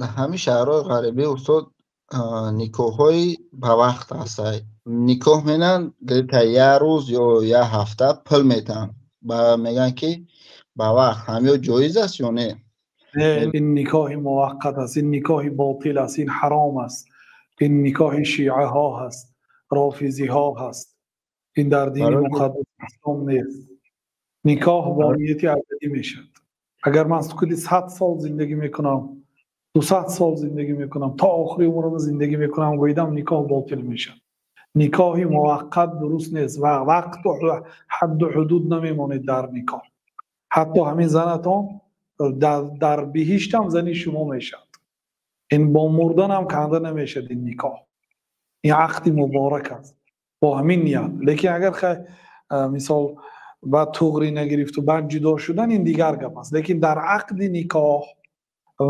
Дар ҳамин шаҳрҳои ғарибӣ, устод, никоҳҳои ба вақт ҳастай. Никоҳ менанд, где-то як рӯз ё як ҳафта пул метаҳанд. Ба мегӯянд, ки ба вақт. Ҳамё ҷоиз аст ё не? Не, ин никоҳи муваққат аст, ин никоҳи ботил аст, ин ҳаром аст. Ин никоҳи шиаҳо ҳаст, рофизиҳо ҳаст. Ин дар дини муқаддаси ислом нест. Никоҳ бо нияти абадӣ мешавад. Агар ман кулли 100 сол зиндагӣ мекунам, 200 сол зиндагӣ мекунам, то охири умрам зиндагӣ мекунам, гӯидам никоҳ ботил мешавад. Никоҳи муваққат дуруст нест ва вақту ҳадду ҳудуд намемонед дар никоҳ. Ҳатто ҳамин занатон дар биҳишт ҳам зани шумо мешавад. Ин бо мурдан ҳам канда намешавад ин никоҳ. Ин ақди муборак аст бо ҳамин ният. Лекин агар мисол баъд туғри нагирифту баъд ҷудо шудан, ин дигар гап аст. Лекин дар ақди никоҳ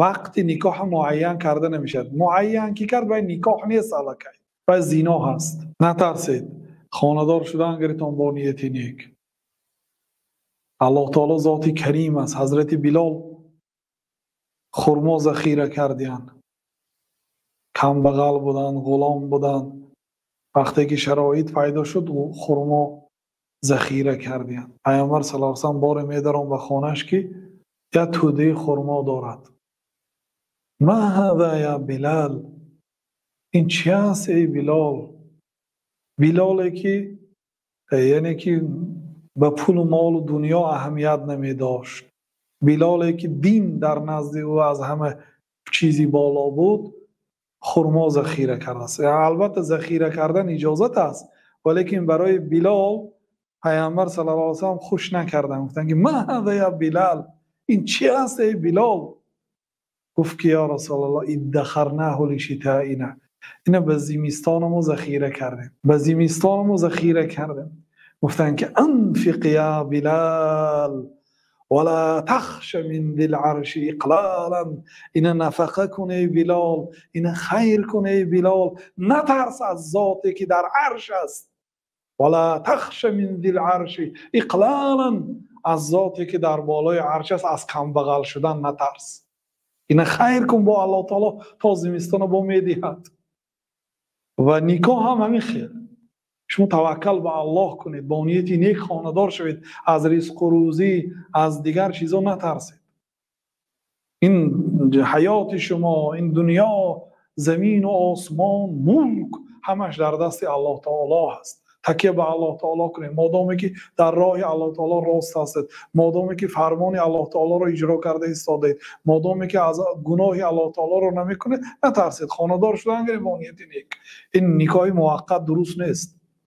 вақти никоҳ муайян карда намешавад. Муайян ки кард, вай никоҳ нест аллакай, вай зино ҳаст. Натарсед, хонадор шудан гиритон бо нияти нек. Аллоҳ таоло зоти карим аст. Ҳазрати Билол хурмо захира кардиянд, камбағал буданд, ғулом буданд. Вақте ки шароит пайдо шуд, хурмо захира кардиянд. Пайғамбар саллаллоҳу алайҳи васаллам боре медаром ба хонааш, ки як тӯдаи хурмо дорад. Ма ҳаза я Билал, ин чи аст эй Билол? Билоле ки яъне ки ба пулу молу дунё аҳамият намедошт, Билоле ки дин дар назди ӯ аз ҳама чизи боло буд, хурмо захира кардааст. Албатта, захира кардан иҷозат аст, валекин барои Билол пайғамбар саллаллоҳу алайҳи васаллам хуш накарданд. Гуфтанд, ки ма ҳаза я Билал, ин чи аст эй Билол? Гуфт, ки ё Расулаллоҳ, иддахарнаҳу лишитаина, ина ба зимистонамо захира кардем, ба зимистонамо захира кардем. Гуфтанд, ки анфиқ я Билал вала тахша мин зил арши иқлалан, ина нафақа кун эй Билол, ина хайр кун эй Билол, натарс аз зоте ки дар арш аст. Вала тахша мин зил арши иқлалан, аз зоте ки дар болои арш аст аз камбағал шудан натарс. Ина хайр кун, бо Аллоҳ таоло то зимистона бо медиҳад. Ва никоҳ ҳам ҳамин хел. Шумо таваккал ба Аллоҳ кунед, бо нияти нек хонадор шавед, аз ризқу рӯзӣ, аз дигар чизо натарсед. Ин ҳаёти шумо, ин дунё, замину осмон, мулк, ҳамаш дар дасти Аллоҳ таоло ҳаст. Такя ба Аллоҳ таоло кунед, модоме ки дар роҳи Аллоҳ таоло рост ҳастед, модоме ки фармони Аллоҳ таолоро иҷро карда истодаед, модоме ки аз гуноҳи Аллоҳ таолоро намекунед, натарсед, хонадор шудан гиред бо нияти нек. Ин никоҳи муваққат дуруст нест.